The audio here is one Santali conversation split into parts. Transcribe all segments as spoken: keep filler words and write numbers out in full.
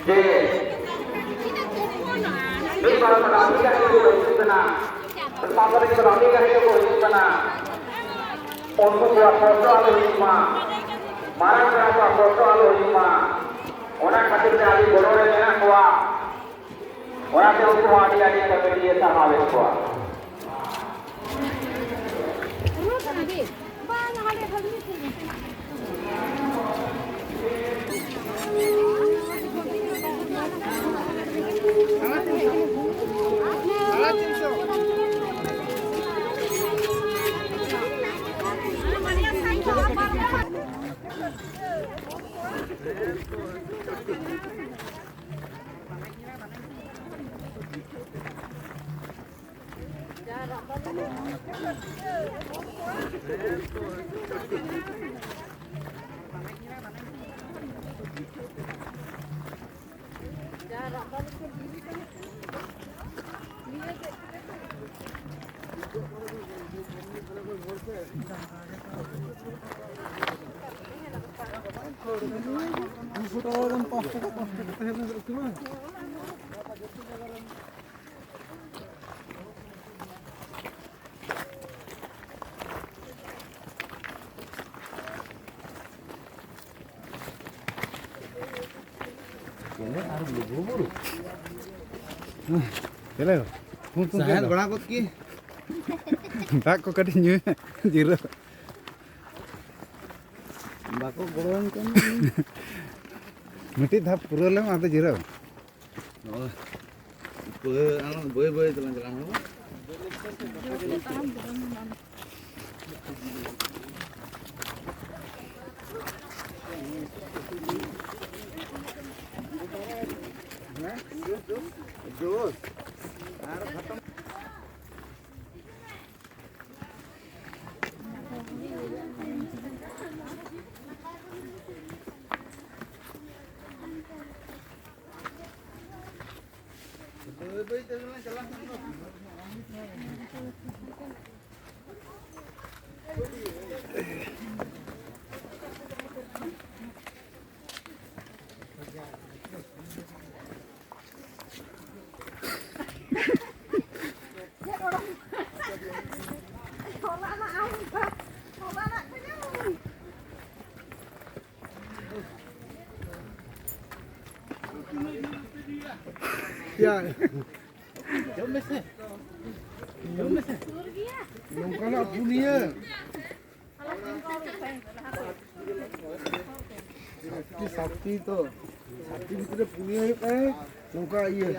ᱡᱮ ᱢᱤᱫ ᱵᱟᱨ ᱠᱚ ᱫᱟᱹᱵᱤ ᱠᱟᱛᱮ ᱠᱚ ᱦᱤᱡᱩᱜ ᱠᱟᱱᱟ, ᱚᱠᱟ ᱠᱚᱨᱮ ᱠᱚ ᱫᱟᱹᱵᱤ ᱠᱟᱛᱮ ᱠᱚ ᱦᱤᱡᱩᱜ ᱠᱟᱱᱟ, ᱩᱱᱠᱩ ᱠᱚᱣᱟᱜ ᱠᱚᱥᱴᱚ ᱟᱞᱚ ᱦᱩᱭᱩᱜ ᱢᱟ, ᱢᱟᱨᱟᱝ ᱯᱮᱲᱟ ᱠᱚᱣᱟᱜ ᱠᱚᱥᱴᱚ ᱟᱞᱚ ᱦᱩᱭᱩᱜ ᱢᱟ, ᱚᱱᱟ ᱠᱷᱟᱹᱛᱤᱨ ᱛᱮ ᱟᱹᱰᱤ ᱜᱚᱲᱚ ᱨᱮ ᱢᱮᱱᱟᱜ ᱠᱚᱣᱟ᱾ ᱚᱱᱟᱛᱮ ᱩᱱᱠᱩ ᱦᱚᱸ ᱟᱹᱰᱤ ᱟᱹᱰᱤ ᱠᱚᱢᱤᱴᱤᱭᱮ ᱥᱟᱨᱦᱟᱣᱮᱫ ᱠᱚᱣᱟ᱾ ᱪᱮᱞᱮ ᱟᱨ ᱞᱩᱜᱩ ᱵᱩᱨᱩ᱾ ᱪᱮᱞᱮ? ᱥᱟᱦᱮᱫ ᱵᱟᱲᱟ ᱜᱚᱫ ᱠᱤ? ᱫᱟᱜ ᱠᱚ ᱠᱟᱹᱴᱤᱡ ᱧᱩᱭ ᱢᱮ, ᱡᱤᱨᱟᱹᱜ᱾ ᱵᱟᱠᱚ ᱜᱚᱲᱚᱣᱟᱹᱧ ᱠᱟᱱᱟ᱾ ᱢᱤᱫᱴᱤᱡ ᱫᱷᱟᱣ ᱯᱩᱨᱟᱹᱣ ᱞᱮᱢ, ᱟᱫᱚ ᱡᱤᱨᱟᱹᱣ᱾ ᱱᱚᱜᱼᱚᱭ ᱵᱟᱹᱭ, ᱵᱟᱹᱭ ᱵᱟᱹᱭ ᱛᱮᱞᱟᱝ ᱪᱟᱞᱟᱜᱼᱟ᱾ ᱡᱳᱥ᱾ ᱟᱨ ᱠᱷᱟᱛᱚᱢ᱾ ᱵᱟᱹᱭ ᱵᱟᱹᱭ ᱛᱮᱜᱮ ᱞᱟᱝ ᱪᱟᱞᱟᱜ ᱠᱟᱱᱟ᱾ ᱡᱚᱢ ᱢᱮᱥᱮ᱾ ᱡᱚᱢ ᱢᱮᱥᱮ᱾ ᱱᱚᱝᱠᱟᱱᱟᱜ ᱯᱩᱱᱭᱟᱹ᱾ ᱥᱟᱛᱴᱤ, ᱥᱟᱛᱴᱤ ᱛᱚ, ᱥᱟᱛᱴᱤ ᱵᱷᱤᱛᱨᱤ ᱨᱮ ᱯᱩᱱᱭᱟᱹ ᱦᱩᱭᱩᱜ ᱠᱟᱱᱟ ᱱᱚᱝᱠᱟ ᱤᱭᱟᱹ᱾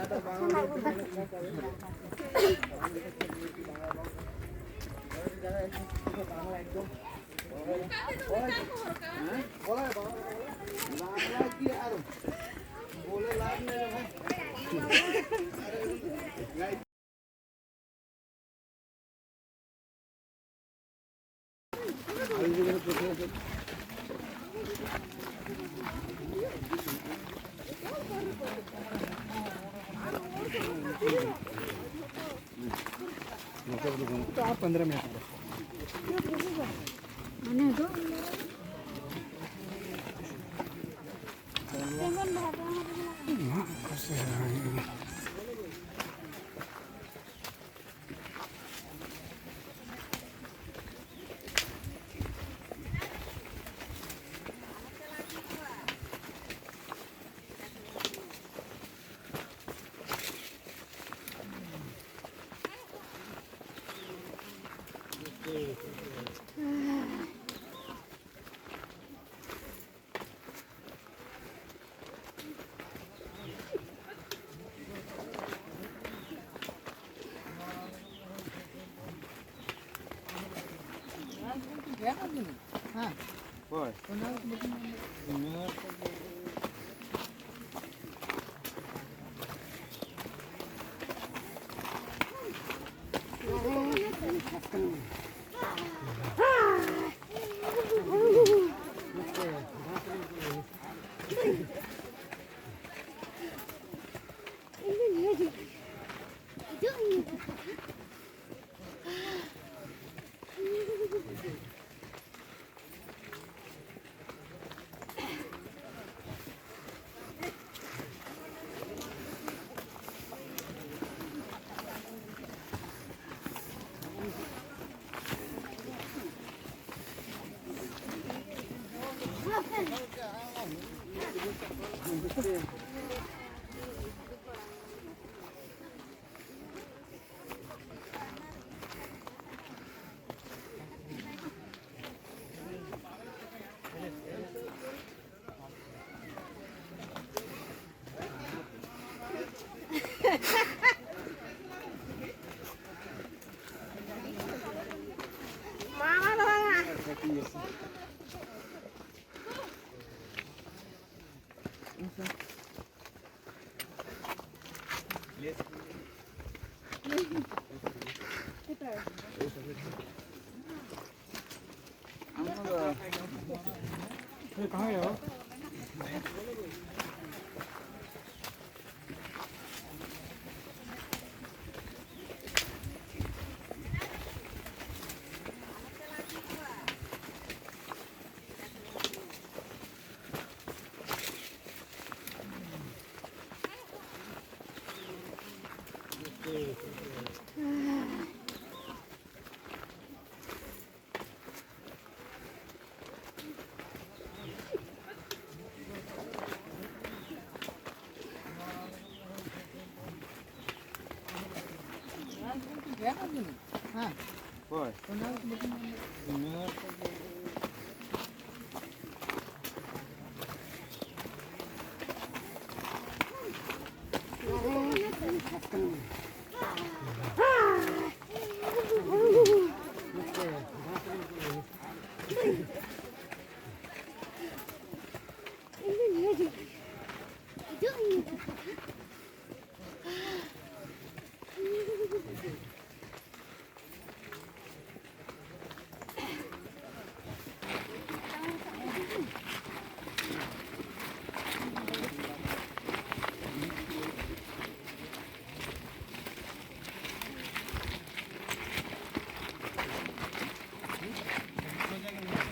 ᱦᱳᱭ᱾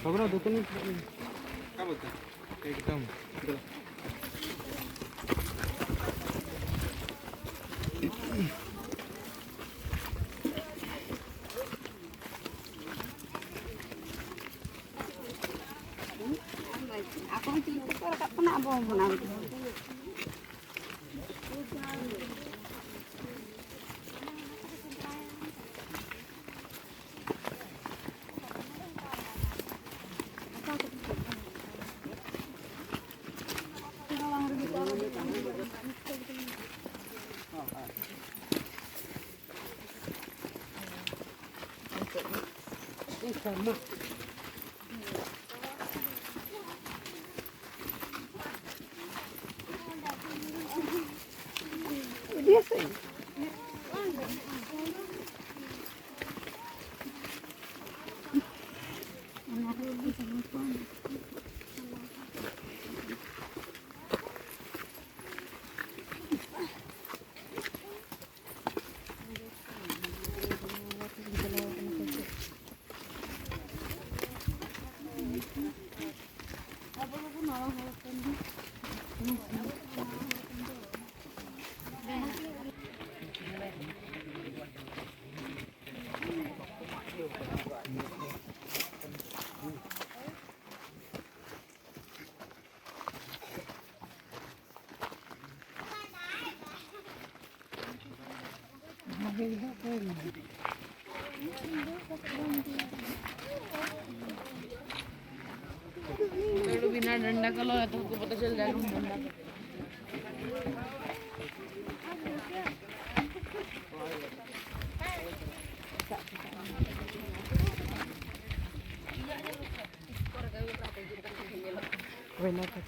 ᱵᱟᱵᱩᱨᱟᱣ ᱫᱟᱹᱛᱟᱹᱱᱤ᱾ ᱮᱠᱫᱚᱢ᱾ ᱟᱠᱚ ᱦᱚᱸ ᱪᱤᱞᱤ ᱠᱚᱠᱚ ᱨᱟᱠᱟᱵ ᱠᱟᱱᱟ, ᱟᱵᱚ ᱦᱚᱸ ᱵᱚᱱ ᱟᱬᱜᱚᱱᱟ᱾ बिना डंडा का लो, तो हमको पता चल जाएगा हम डंडा का।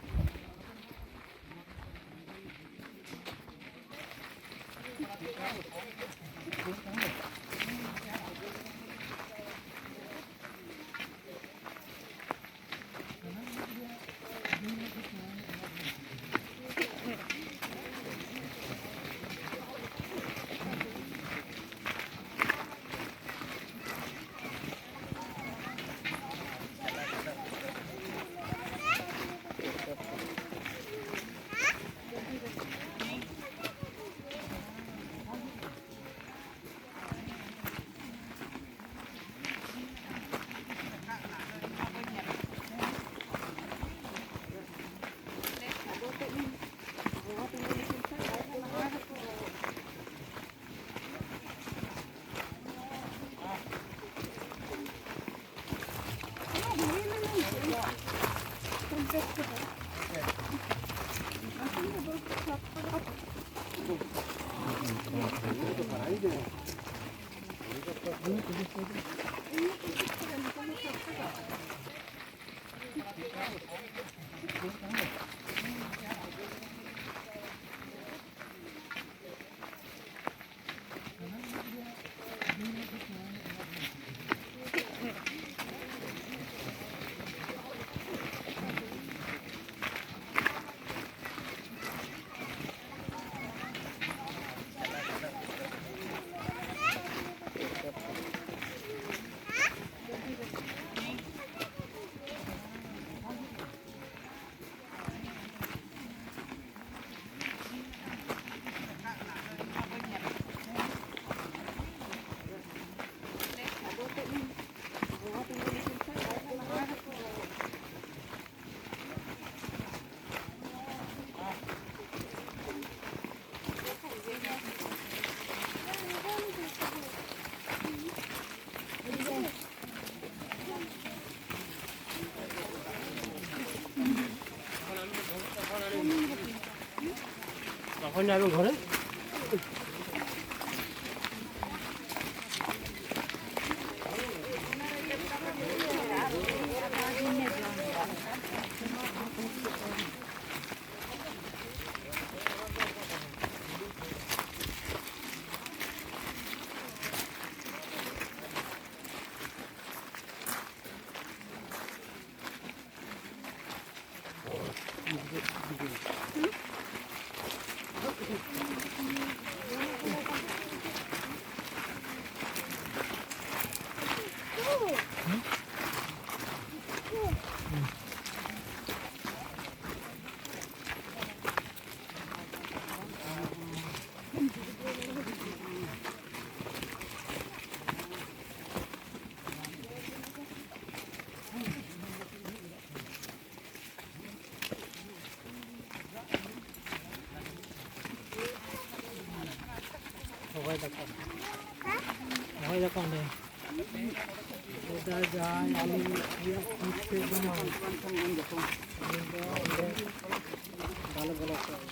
ঘরে। ᱨᱚᱦᱚᱭ ᱫᱟᱠᱚ᱾ ᱨᱚᱦᱚᱭ ᱫᱟᱠᱚ ᱚᱸᱰᱮ᱾ ᱥᱮᱫᱟᱭ ᱡᱟᱦᱟᱸᱭ ᱟᱞᱮ ᱤᱭᱟᱹ ᱠᱷᱩᱸᱛ ᱛᱮ ᱵᱮᱱᱟᱣ᱾ ᱩᱱᱤ ᱫᱚ ᱚᱸᱰᱮ ᱵᱟᱞᱮ ᱵᱚᱞᱚ ᱦᱚᱪᱚᱣᱟᱭᱟ᱾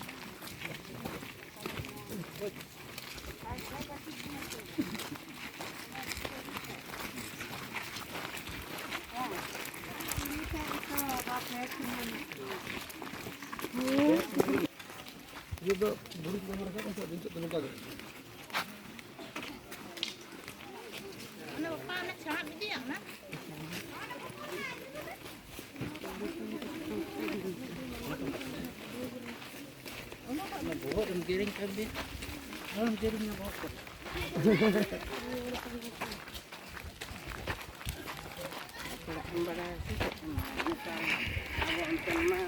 ᱤᱭᱟᱹ ᱫᱚ ᱵᱩᱨᱩ ᱪᱮᱛᱟᱱ ᱨᱮ ᱨᱟᱠᱟᱵ ᱠᱟᱛᱮ ᱱᱤᱛᱚᱜ ᱫᱚ ᱱᱚᱝᱠᱟ ᱜᱮ᱾ ᱚᱱᱟ ᱵᱟᱯᱞᱟ ᱚᱱᱟ ᱪᱷᱟᱲᱟᱜ ᱤᱫᱤᱭᱟ ᱚᱱᱟ? ᱚᱱᱟ ᱵᱚᱦᱚᱜ ᱨᱮᱢ ᱜᱮᱨᱮᱧ ᱠᱟᱱ ᱫᱚ᱾ ᱟᱞᱚᱢ ᱜᱮᱨᱮᱧᱟ ᱵᱚᱦᱚᱜ ᱠᱚᱨᱮ᱾ ᱵᱟᱲᱟᱭᱟ ᱥᱮ ᱪᱮᱫ ᱮᱢ ᱵᱟᱲᱟᱭᱟ? ᱱᱮᱛᱟᱨ ᱟᱵᱚ ᱚᱱᱛᱮ ᱢᱟ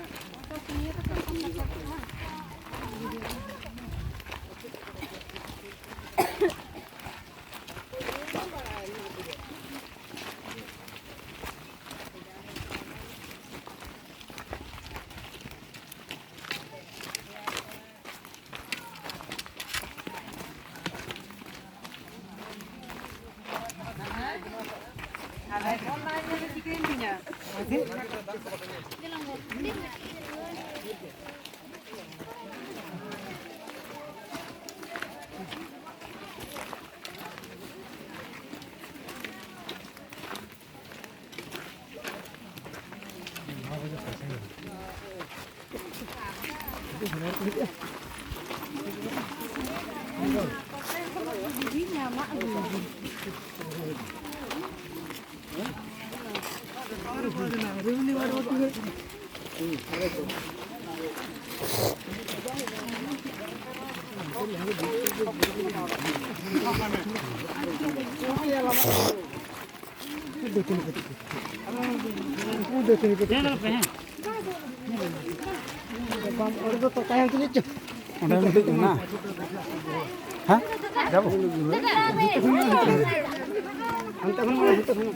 ᱚᱸᱰᱮ ᱢᱤᱫᱴᱤᱡ ᱢᱮᱱᱟᱜᱼᱟ᱾ ᱦᱮᱸ? ᱡᱟᱵᱚ? ᱦᱟᱱᱛᱮ ᱠᱷᱚᱱ, ᱦᱟᱱᱛᱮ ᱠᱷᱚᱱ᱾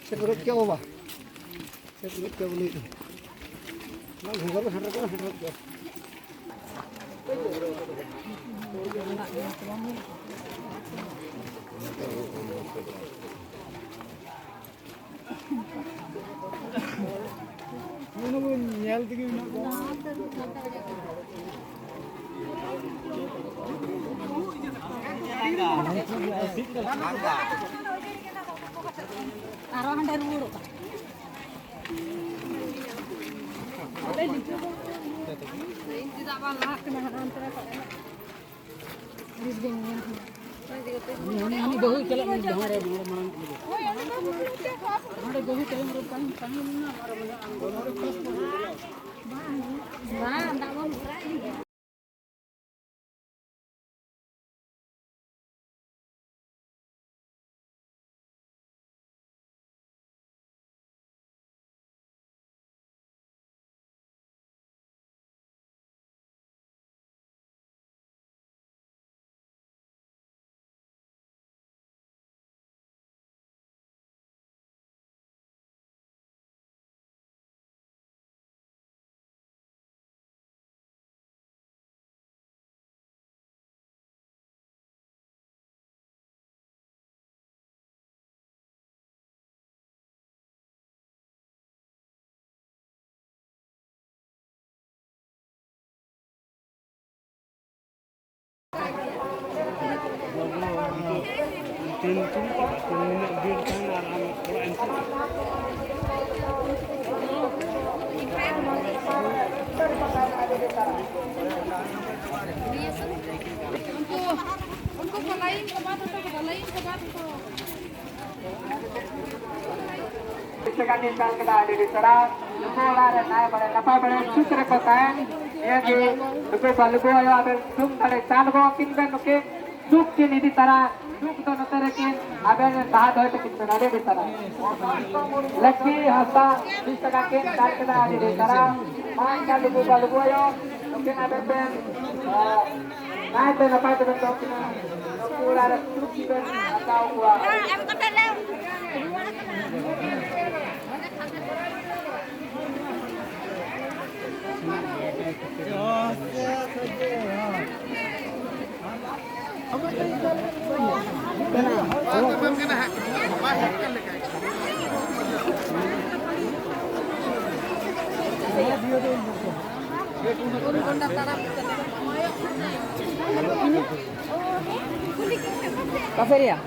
ᱥᱮᱴᱮᱨᱚᱜ ᱜᱮᱭᱟ ᱵᱟᱵᱟ, ᱥᱮᱴᱮᱨᱚᱜ ᱜᱮᱭᱟ ᱵᱚᱞᱮ᱾ ᱱᱚᱣᱟ ᱜᱷᱚᱸᱜᱚᱨ ᱠᱚ ᱥᱮᱴᱮᱨ ᱠᱟᱱᱟ, ᱥᱮᱴᱮᱨᱚᱜ ᱜᱮᱭᱟ᱾ ᱧᱮᱞ ᱛᱮᱜᱮ ᱢᱮᱱᱟᱜ ᱠᱚᱣᱟ᱾ ᱟᱨᱚ ᱦᱟᱸᱰᱮ ᱨᱩᱣᱟᱹᱲᱚᱜᱼᱟ᱾ ᱤᱧ ᱪᱮᱫᱟᱜ ᱵᱟᱝ ᱞᱟᱦᱟᱜ ᱠᱟᱱᱟ? ᱦᱟᱱᱟ ᱦᱟᱱᱛᱮ ᱨᱮ ᱠᱚᱭᱚᱜ ᱢᱮ᱾ ᱦᱟᱹᱱᱤ, ᱦᱟᱹᱱᱤ ᱵᱟᱹᱦᱩ ᱪᱟᱞᱟᱜ ᱠᱟᱱᱟ, ᱡᱟᱦᱟᱸ ᱨᱮ ᱱᱚᱰᱮ ᱢᱟᱲᱟᱝ᱾ ᱦᱟᱸᱰᱮ ᱵᱟᱹᱦᱩ ᱛᱟᱭᱚᱢ ᱨᱮ ᱛᱟᱦᱮᱸ, ᱛᱟᱦᱮᱸ ᱞᱮᱱᱟ, ᱟᱨ ᱵᱚᱞᱮ ᱟᱬᱜᱚ᱾ ᱵᱟᱝ, ᱫᱟᱜ ᱵᱟᱝ ᱵᱷᱚᱨᱟᱜ ᱜᱮᱭᱟ᱾ ᱛᱤᱱ ᱪᱩᱞ ᱠᱟᱱᱟ, ᱛᱤᱱ ᱢᱤᱱᱤᱴ ᱵᱷᱤᱲ ᱛᱟᱦᱮᱱᱟ ᱟᱨ ᱟᱢ ᱚᱲᱟᱜ ᱮᱢ ᱪᱟᱞᱟᱜᱼᱟ᱾ ᱩᱱᱠᱩ, ᱩᱱᱠᱩ ᱠᱚ ᱞᱟᱭᱤᱱ ᱠᱚ ᱵᱟᱫ ᱦᱚᱴᱚ ᱠᱟᱫᱟ, ᱞᱟᱭᱤᱱ ᱠᱚ ᱵᱟᱫ ᱦᱚᱴᱚ ᱠᱟᱫᱟ᱾ ᱪᱮᱫ ᱞᱮᱠᱟ ᱠᱤᱱ ᱫᱟᱞ ᱠᱮᱫᱟ, ᱟᱹᱰᱤ ᱟᱹᱰᱤ ᱥᱟᱨᱦᱟᱣ᱾ ᱱᱩᱠᱩ ᱚᱲᱟᱜ ᱨᱮ ᱱᱟᱭ ᱵᱟᱲᱮ ᱱᱟᱯᱟᱭ ᱵᱟᱲᱮ ᱥᱩᱠ ᱨᱮᱠᱚ ᱛᱟᱦᱮᱱ, ᱱᱤᱭᱟᱹ ᱜᱮ ᱱᱩᱠᱩ ᱵᱟᱹᱞᱩ ᱜᱚ ᱟᱭᱳ ᱟᱵᱮᱱ ᱥᱩᱠ ᱫᱟᱲᱮ ᱪᱟᱸᱫ ᱵᱚᱸᱜᱟ ᱠᱤᱱ ᱵᱮᱱ ᱱᱩᱠᱤᱱ ᱥᱩᱠ ᱠᱤᱱ ᱤᱫᱤ ᱛᱟᱨᱟ, ᱥᱩᱠ ᱫᱚ ᱱᱚᱛᱮ ᱨᱮᱠᱤᱱ ᱟᱵᱮᱱ ᱨᱮᱱ ᱛᱟᱦᱮᱸ ᱫᱚᱦᱚᱭ ᱛᱟᱹᱠᱤᱱ ᱵᱮᱱ, ᱟᱹᱰᱤ ᱟᱹᱰᱤ ᱥᱟᱨᱦᱟᱣ᱾ ᱞᱟᱹᱠᱤ ᱦᱟᱸᱥᱫᱟ ᱵᱤᱥ ᱴᱟᱠᱟ ᱠᱤᱱ ᱫᱟᱞ ᱠᱮᱫᱟ, ᱟᱹᱰᱤ ᱟᱹᱰᱤ ᱥᱟᱨᱦᱟᱣ᱾ ᱢᱟ ᱮᱱᱠᱷᱟᱱ ᱞᱩᱜᱩ ᱵᱟ ᱞᱩᱜᱩ ᱟᱭᱳ, ᱱᱩᱠᱤᱱ ᱟᱵᱮᱱ ᱵᱮᱱ, ᱟᱸ, ᱱᱟᱭᱛᱮ ᱱᱟᱯᱟᱭ ᱛᱮᱵᱮᱱ ᱫᱚᱦᱚ ᱠᱤᱱᱟ᱾ ᱱᱩᱠᱩ ᱚᱲᱟᱜ ᱨᱮ ᱥᱩᱠ ᱜᱮᱵᱮᱱ ᱦᱟᱛᱟᱣ ᱠᱚᱣᱟ᱾ ᱠᱟᱯᱷᱮᱨᱤᱭᱟ᱾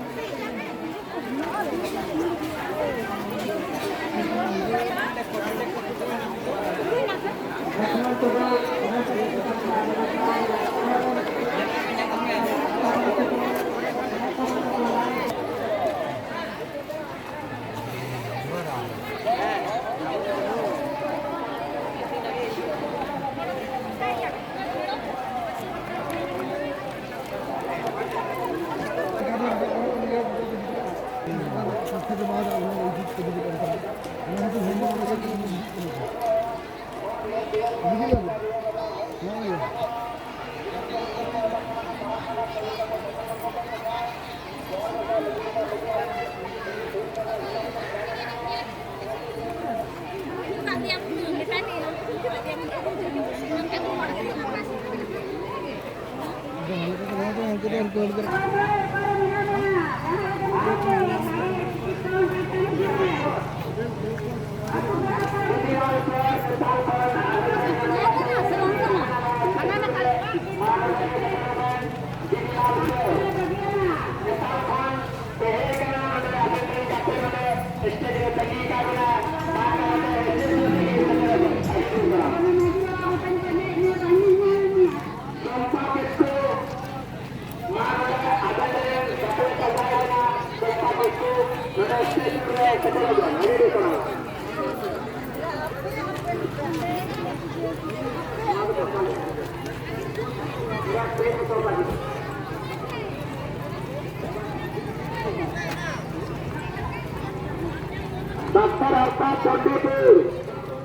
ᱰᱟᱠᱛᱟᱨ ᱦᱟᱸᱥᱫᱟ ᱪᱚᱱᱰᱤᱯᱩᱨ,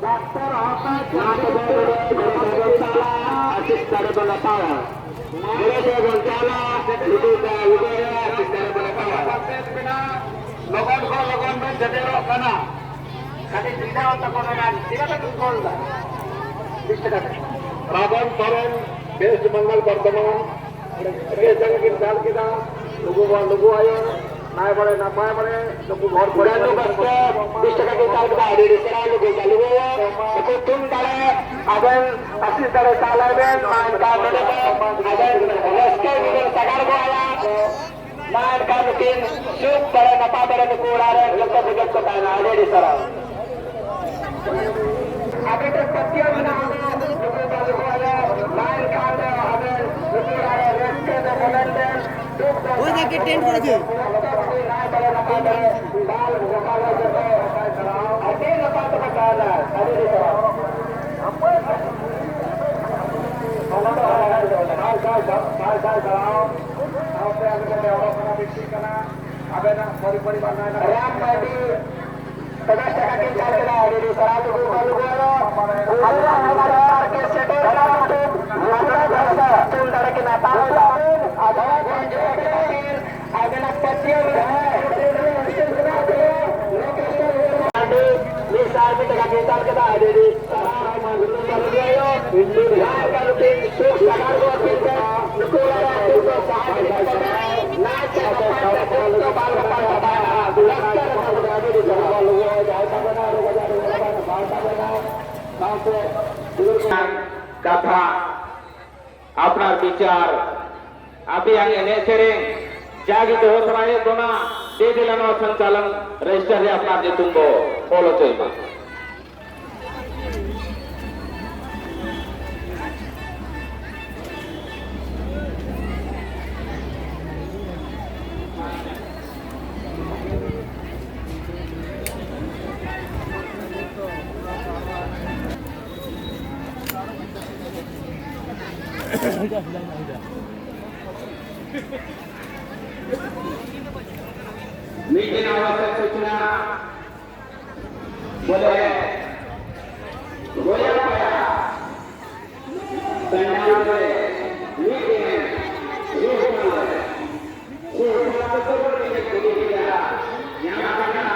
ᱰᱟᱠᱛᱟᱨ ᱦᱟᱸᱥᱫᱟ ᱪᱚᱱᱰᱤᱯᱩᱨ᱾ ᱟᱥᱤᱥ ᱫᱟᱲᱮ ᱵᱚᱱ ᱦᱟᱛᱟᱣᱟ᱾ ᱜᱚᱲᱚ ᱛᱮ ᱵᱚᱱ ᱪᱟᱞᱟ, ᱞᱩᱰᱩ ᱠᱚ ᱞᱩᱰᱩᱭᱟ, ᱟᱥᱤᱥ ᱫᱟᱲᱮ ᱵᱚᱱ ᱦᱟᱛᱟᱣᱟ᱾ ᱞᱚᱜᱚᱱ ᱠᱷᱚᱱ ᱞᱚᱜᱚᱱ ᱵᱚᱱ ᱥᱮᱴᱮᱨᱚᱜ ᱠᱟᱱᱟ᱾ ᱠᱟᱹᱴᱤᱡ ᱢᱤᱫ ᱫᱷᱟᱣ ᱛᱟᱠᱚ ᱨᱮᱱᱟᱜ ᱛᱤᱱᱟᱹᱜ ᱠᱟᱛᱮ ᱠᱚ ᱚᱞ ᱫᱟ? ᱵᱤᱥ ᱴᱟᱠᱟ ᱛᱮ᱾ ᱨᱟᱵᱚᱱ ᱯᱟᱨᱚᱢ, ᱵᱮᱥ ᱢᱚᱝᱜᱚᱞ ᱵᱚᱨᱫᱷᱚᱢᱟᱱ᱾ ᱵᱮᱥ ᱡᱟᱭᱜᱟ ᱠᱤᱱ ᱫᱟᱞ ᱠᱮᱫᱟ᱾ ᱞᱩᱜᱩ ᱵᱟᱵᱟ, ᱞᱩᱜᱩ ᱟᱭᱳ, ᱱᱟᱭ ᱵᱟᱲᱮ, ᱱᱟᱯᱟᱭ ᱵᱟᱲᱮ, ᱱᱩᱠᱩ ᱦᱚᱲ ᱠᱚ ᱜᱟᱱᱰᱩ ᱵᱟᱥᱠᱮ, ᱵᱤᱥ ᱴᱟᱠᱟ ᱠᱤᱱ ᱫᱟᱞ ᱠᱮᱫᱟ᱾ ᱟᱹᱰᱤ ᱟᱹᱰᱤ ᱥᱟᱨᱦᱟᱣ ᱞᱩᱜᱩ ᱵᱟᱵᱟ, ᱞᱩᱜᱩ ᱟᱭᱳ᱾ ᱱᱩᱠᱩ ᱛᱩᱢ ᱫᱟᱲᱮ, ᱟᱵᱮᱱ ᱟᱥᱤᱥ ᱫᱟᱲᱮ ᱪᱟᱞᱟᱭ ᱵᱮᱱ, ᱢᱟ ᱮᱱᱠᱷᱟᱱ ᱱᱚᱰᱮ ᱫᱚ ᱟᱵᱮᱱ ᱨᱟᱹᱥᱠᱟᱹ ᱜᱮᱵᱮᱱ ᱥᱟᱜᱟᱲ ᱜᱚᱫᱟ᱾ ᱢᱟ ᱮᱱᱠᱷᱟᱱ ᱱᱩᱠᱤᱱ ᱥᱩᱠ ᱵᱟᱲᱮ ᱱᱟᱯᱟᱭ ᱵᱟᱲᱮ ᱱᱩᱠᱩ ᱚᱲᱟᱜ ᱨᱮᱱ ᱡᱚᱛᱚ ᱵᱩᱡᱷᱟᱹᱣ ᱠᱚ ᱛᱟᱦᱮᱱᱟ᱾ ᱟᱹᱰᱤ ᱟᱹᱰᱤ ᱥᱟᱨᱦᱟᱣ᱾ ᱟᱯᱮ ᱴᱷᱮᱱ ᱯᱟᱹᱛᱭᱟᱹᱣ ᱢᱮᱱᱟᱜᱼᱟ, ᱱᱩᱠᱩ ᱵᱟᱞᱮ ᱠᱚᱣᱟ ᱞᱮ, ᱢᱟ ᱮᱱᱠᱷᱟᱱ ᱫᱚ ᱟᱵᱮᱱ ᱱᱩᱠᱩ ᱚᱲᱟᱜ ᱨᱮ ᱨᱟᱹᱥᱠᱟᱹ ᱫᱚ ᱵᱚᱫᱚᱞ ᱵᱮᱱ, ᱥᱩᱠ ᱫᱚ ᱳᱭ ᱡᱟᱠᱮ ᱴᱮᱱᱴ ᱠᱚᱨᱮ ᱫᱚ᱾ ᱱᱟᱭ ᱵᱟᱲᱮ ᱱᱟᱯᱟᱭ ᱵᱟᱲᱮ, ᱵᱟᱞ ᱜᱚᱯᱟᱞ ᱡᱚᱛᱚ ᱟᱹᱰᱤ ᱱᱟᱯᱟᱭ ᱛᱮᱠᱚ ᱛᱟᱦᱮᱱᱟ᱾ ᱟᱹᱰᱤ ᱟᱹᱰᱤ ᱥᱟᱨᱦᱟᱣ᱾ ᱚᱱᱟ ᱫᱚ ᱥᱟᱭ ᱥᱟᱭ ᱥᱟᱨᱦᱟᱣ᱾ ᱥᱟᱶᱛᱮ ᱟᱵᱮᱱ ᱴᱷᱮᱱ ᱱᱮᱦᱚᱨᱚᱜ ᱠᱟᱱᱟ, ᱵᱤᱱᱛᱤᱜ ᱠᱟᱱᱟ, ᱟᱵᱮᱱᱟᱜ ᱯᱚᱨᱤ ᱯᱚᱨᱤᱵᱟᱨ ᱱᱟᱭ ᱱᱟᱯᱟᱭ ᱨᱟᱢ ᱢᱟᱹᱨᱰᱤ, ᱯᱚᱪᱟᱥ ᱴᱟᱠᱟ ᱠᱤᱱ ᱪᱟᱞ ᱠᱮᱫᱟ, ᱟᱹᱰᱤ ᱟᱹᱰᱤ ᱥᱟᱨᱦᱟᱣ ᱞᱩᱜᱩ ᱵᱟᱵᱟ, ᱞᱩᱜᱩ ᱟᱭᱳ᱾ ᱟᱞᱮ ᱦᱚᱸ ᱚᱱᱟ ᱨᱟᱥᱛᱟ ᱨᱮ ᱥᱮᱴᱮᱨ ᱠᱟᱱᱟ, ᱱᱟᱯᱟᱭ ᱵᱷᱟᱥᱟ ᱛᱩᱞ ᱫᱟᱲᱮ ᱠᱤᱱ ᱦᱟᱛᱟᱣ ᱮᱫᱟ᱾ ᱟᱫᱚ ᱟᱵᱮᱱᱟᱜ ᱯᱟᱹᱛᱭᱟᱹᱣ ᱢᱮᱱᱟᱜᱼᱟ᱾ ᱟᱹᱰᱤ ᱢᱤᱫ ᱥᱟᱭ ᱢᱤᱫ ᱴᱟᱠᱟ ᱠᱤᱱ ᱪᱟᱞ ᱠᱮᱫᱟ, ᱟᱹᱰᱤ ᱟᱹᱰᱤ ᱥᱟᱨᱦᱟᱣ᱾ ᱠᱟᱛᱷᱟ, ᱟᱯᱱᱟᱨ ᱵᱤᱪᱟᱨ, ᱟᱯᱮᱭᱟᱜ ᱮᱱᱮᱡ ᱥᱮᱨᱮᱧ, ᱡᱟᱜᱮ ᱫᱚᱦᱚ ᱛᱚᱨᱟᱭᱮᱫ ᱵᱚᱱᱟ, ᱫᱮ ᱫᱮᱞᱟ ᱱᱚᱣᱟ ᱥᱚᱧᱪᱟᱞᱚᱱ ᱨᱮᱡᱤᱥᱴᱟᱨ ᱨᱮ ᱟᱯᱱᱟᱨ ᱧᱩᱛᱩᱢ ᱵᱚ ᱚᱞ ᱦᱚᱪᱚᱭ ᱢᱟ᱾ ᱢᱤᱫᱴᱮᱱ ᱟᱣᱟᱡ ᱥᱩᱪᱱᱟ ᱵᱚᱞᱮ ᱜᱚᱭᱟ ᱯᱟᱭᱟ ᱯᱮᱱᱰᱟᱞ ᱨᱮ ᱢᱤᱫᱴᱮᱱ ᱨᱩ ᱦᱚᱯᱚᱱ ᱨᱮ ᱥᱮ ᱦᱚᱯᱚᱱ ᱠᱚ ᱵᱚᱞᱮ ᱠᱩᱞᱤ ᱠᱮᱫᱟ ᱧᱟᱢ ᱟᱠᱟᱱᱟ᱾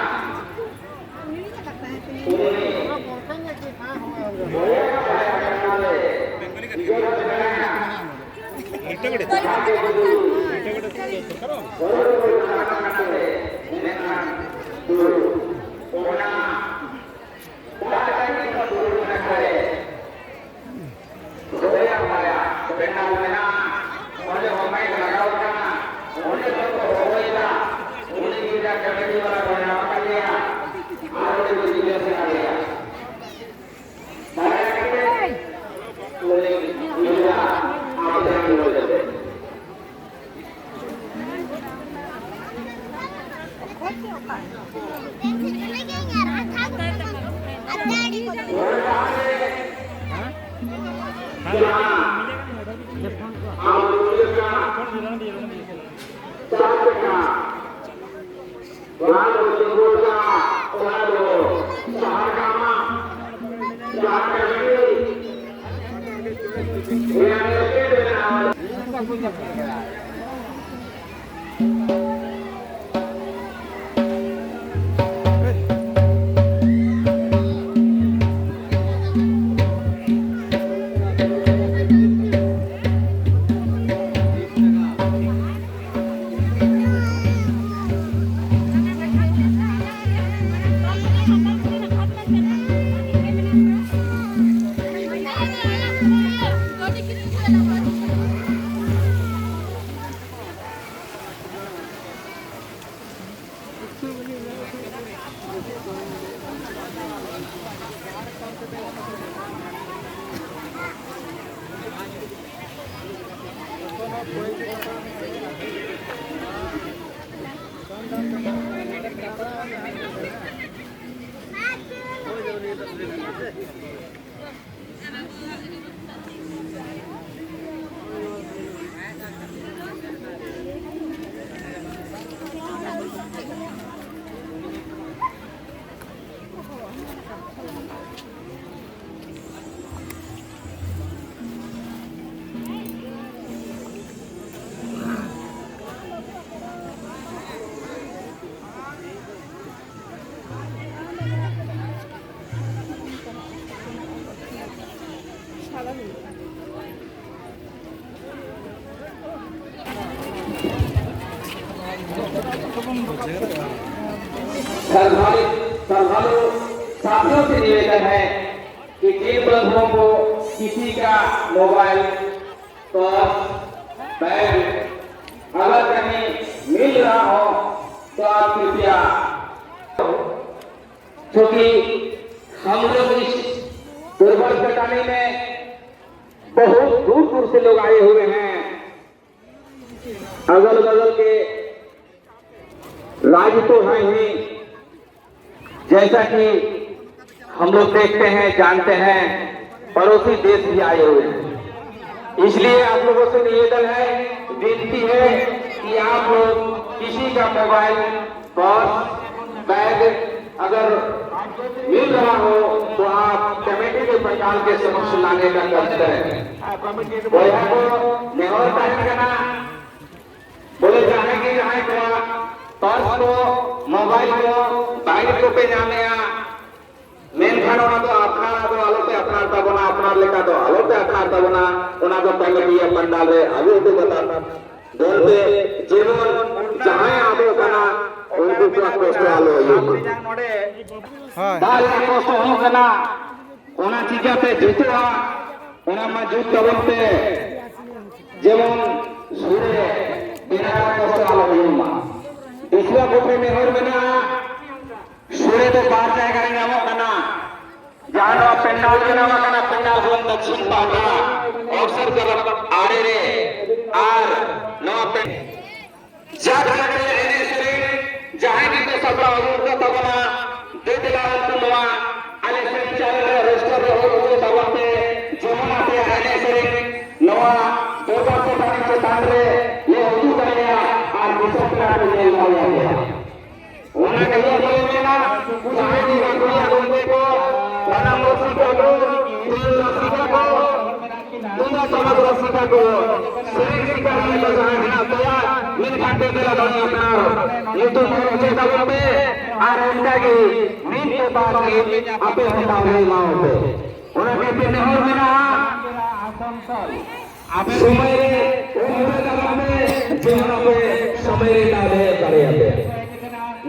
श्रद्धालु, श्रद्धालु साथियों से निवेदन है कि जिन बंधुओं को किसी का मोबाइल, पर्स, बैग अगर कहीं मिल रहा हो तो आप कृपया, क्योंकि हम लोग इस दुर्बल घटाने में बहुत दूर दूर से लोग आए हुए हैं। अगल बगल के राज्य तो हैं ही, जैसा कि हम लोग देखते हैं, जानते हैं, पड़ोसी देश भी आए हुए हैं। इसलिए आप लोगों से निवेदन है, विनती है कि आप लोग किसी का मोबाइल, पर्स, बैग अगर मिल रहा हो तो आप कमेटी के पंडाल के समक्ष लाने का कष्ट करें। वह को नेहर तारीख का ना बोले जाने की जाए तो पर्स को, मोबाइल को, बैग को पे जाने ᱢᱮᱱᱠᱷᱟᱱ ᱚᱱᱟ ᱫᱚ ᱟᱯᱱᱟᱨ ᱫᱚ ᱟᱞᱚᱯᱮ ᱟᱯᱱᱟᱨ ᱛᱟᱵᱚᱱᱟ, ᱟᱯᱱᱟᱨ ᱞᱮᱠᱟ ᱫᱚ ᱟᱞᱚᱯᱮ ᱟᱯᱱᱟᱨ ᱛᱟᱵᱚᱱᱟ᱾ ᱚᱱᱟ ᱫᱚ ᱠᱚᱢᱤᱴᱤᱭᱟᱜ ᱯᱟᱱᱰᱟᱞ ᱨᱮ ᱟᱹᱜᱩ ᱦᱚᱴᱚ ᱠᱟᱛᱟ ᱵᱚᱱ ᱯᱮ᱾ ᱡᱮᱢᱚᱱ ᱡᱟᱦᱟᱸᱭ ᱟᱫᱚᱜ ᱠᱟᱱᱟ, ᱩᱱᱠᱩ ᱠᱚᱣᱟᱜ ᱠᱚᱥᱴᱚ ᱟᱞᱚ ᱦᱩᱭᱩᱜ ᱢᱟ᱾ ᱦᱳᱭ᱾ ᱫᱟᱜ ᱨᱮᱭᱟᱜ ᱠᱚᱥᱴᱚ ᱦᱩᱭᱩᱜ ᱠᱟᱱᱟ, ᱚᱱᱟ ᱪᱤᱠᱟᱹᱛᱮ ᱡᱩᱛᱩᱜᱼᱟ? ᱚᱱᱟ ᱢᱟ ᱡᱩᱛ ᱛᱟᱵᱚᱱ ᱯᱮ, ᱡᱮᱢᱚᱱ ᱥᱩᱨ ᱨᱮ ᱵᱮᱱᱟᱣ ᱨᱮᱭᱟᱜ ᱠᱚᱥᱴᱚ ᱟᱞᱚ ᱦᱩᱭᱩᱜ ᱢᱟ᱾ ᱫᱤᱥᱩᱣᱟ ᱠᱚᱴᱷᱮᱱ ᱱᱮᱦᱚᱨ ᱢᱮᱱᱟᱜᱼᱟ, ᱥᱳᱲᱮ ᱫᱚ ᱵᱟᱨ ᱡᱟᱭᱜᱟ ᱨᱮ ᱧᱟᱢᱚᱜ ᱠᱟᱱᱟ᱾ ᱡᱟᱦᱟᱸ ᱱᱚᱣᱟ ᱯᱮᱱᱰᱟᱞ ᱵᱮᱱᱟᱣ ᱟᱠᱟᱱᱟ, ᱯᱮᱱᱰᱟᱞ ᱠᱷᱚᱱ ᱫᱚᱠᱷᱤᱱ ᱯᱟᱦᱴᱟ ᱚᱯᱥᱚᱨ ᱠᱞᱟᱵᱽ ᱟᱲᱮ ᱨᱮ, ᱟᱨ ᱱᱚᱣᱟ ᱯᱮ-, ᱡᱟᱠ ᱞᱟᱜᱽᱲᱮ ᱮᱱᱮᱡ ᱥᱮᱨᱮᱧ ᱡᱟᱦᱟᱸᱭ ᱜᱮᱠᱚ ᱥᱟᱯᱲᱟᱣ ᱟᱹᱜᱩ ᱟᱠᱟᱫ ᱛᱟᱵᱚᱱᱟ, ᱫᱮ ᱫᱮᱞᱟ ᱩᱱᱠᱩ ᱱᱚᱣᱟ ᱟᱞᱮ ᱥᱮᱨᱮᱧ ᱪᱟᱞ ᱨᱮ ᱨᱟᱹᱥᱠᱟᱹ ᱨᱮ ᱦᱚᱲ ᱦᱚᱪᱚᱭ ᱛᱟᱵᱚᱱ ᱯᱮ, ᱡᱮᱢᱚᱱ ᱟᱯᱮᱭᱟᱜ ᱮᱱᱮᱡ ᱥᱮᱨᱮᱧ ᱱᱚᱣᱟ ᱫᱚᱨᱵᱟᱨ ᱠᱚ ᱴᱟᱺᱰᱤ ᱪᱮᱛᱟᱱ ᱨᱮ ᱞᱮ ᱩᱫᱩᱜ ᱫᱟᱲᱮᱭᱟᱜᱼᱟ ᱟᱨ ᱫᱤᱥᱚᱢ ᱯᱮᱲᱟ ᱠᱚ ᱧᱮᱞ ᱫᱟᱲᱮᱭᱟᱯᱮᱭᱟ᱾ ᱚᱱᱟ ᱠᱷᱟᱹᱛᱤᱨ ᱛᱮ ᱢᱮᱱᱟ, ᱡᱟᱦᱟᱸᱭ ᱜᱮ ᱜᱟᱹᱠᱷᱩᱲᱤᱭᱟᱹ ᱜᱚᱢᱠᱮ ᱠᱚ, ᱵᱟᱱᱟᱢ ᱨᱩᱥᱤᱠᱟ ᱠᱚ, ᱛᱤᱨᱭᱳ ᱨᱩᱥᱤᱠᱟ ᱠᱚ, ᱛᱩᱢᱫᱟᱜ ᱴᱟᱢᱟᱠ ᱨᱩᱥᱤᱠᱟ ᱠᱚ, ᱥᱮᱨᱮᱧ ᱨᱩᱥᱤᱠᱟ ᱠᱚ ᱡᱟᱦᱟᱸᱭ ᱢᱮᱱᱟᱜ ᱯᱮᱭᱟ, ᱢᱮᱱᱠᱷᱟᱱ ᱯᱮ ᱫᱮᱞᱟ ᱫᱟᱲᱮᱭᱟᱜ ᱠᱟᱱᱟ᱾ ᱧᱩᱛᱩᱢ ᱚᱞ ᱦᱚᱪᱚᱭ ᱛᱟᱵᱚᱱ ᱯᱮ, ᱟᱨ ᱚᱱᱠᱟ ᱜᱮ ᱢᱤᱫ ᱯᱮ ᱵᱟᱨ ᱜᱮ ᱟᱯᱮ ᱦᱚᱸ ᱫᱟᱣ ᱞᱮ ᱮᱢᱟ ᱯᱮ᱾ ᱚᱱᱟ ᱠᱷᱟᱹᱛᱤᱨ ᱱᱮᱦᱚᱨ ᱢᱮᱱᱟᱜᱼᱟ, ᱥᱚᱢᱚᱭ ᱨᱮ ᱩᱢ ᱦᱚᱭ ᱫᱟᱨᱟᱢ ᱯᱮ, ᱡᱮᱢᱚᱱ ᱟᱯᱮ ᱥᱚᱢᱚᱭ ᱨᱮ ᱫᱟᱜ ᱞᱮ ᱫᱟᱲᱮᱭᱟᱯᱮ᱾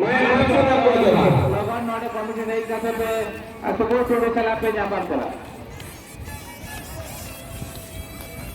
ᱢᱟᱭ ᱦᱚᱲ ᱥᱟᱱᱟᱢ ᱠᱚ ᱡᱚᱦᱟᱨ᱾ ᱞᱚᱜᱚᱱ ᱱᱚᱰᱮ ᱠᱚᱢᱤᱴᱤ ᱞᱟᱹᱭ ᱠᱟᱛᱮ ᱯᱮ, ᱟᱨ ᱥᱩᱵᱳᱫᱷ ᱴᱩᱰᱩ ᱥᱟᱞᱟᱜ ᱯᱮ ᱧᱟᱯᱟᱢ ᱪᱟᱞᱟᱜᱼᱟ᱾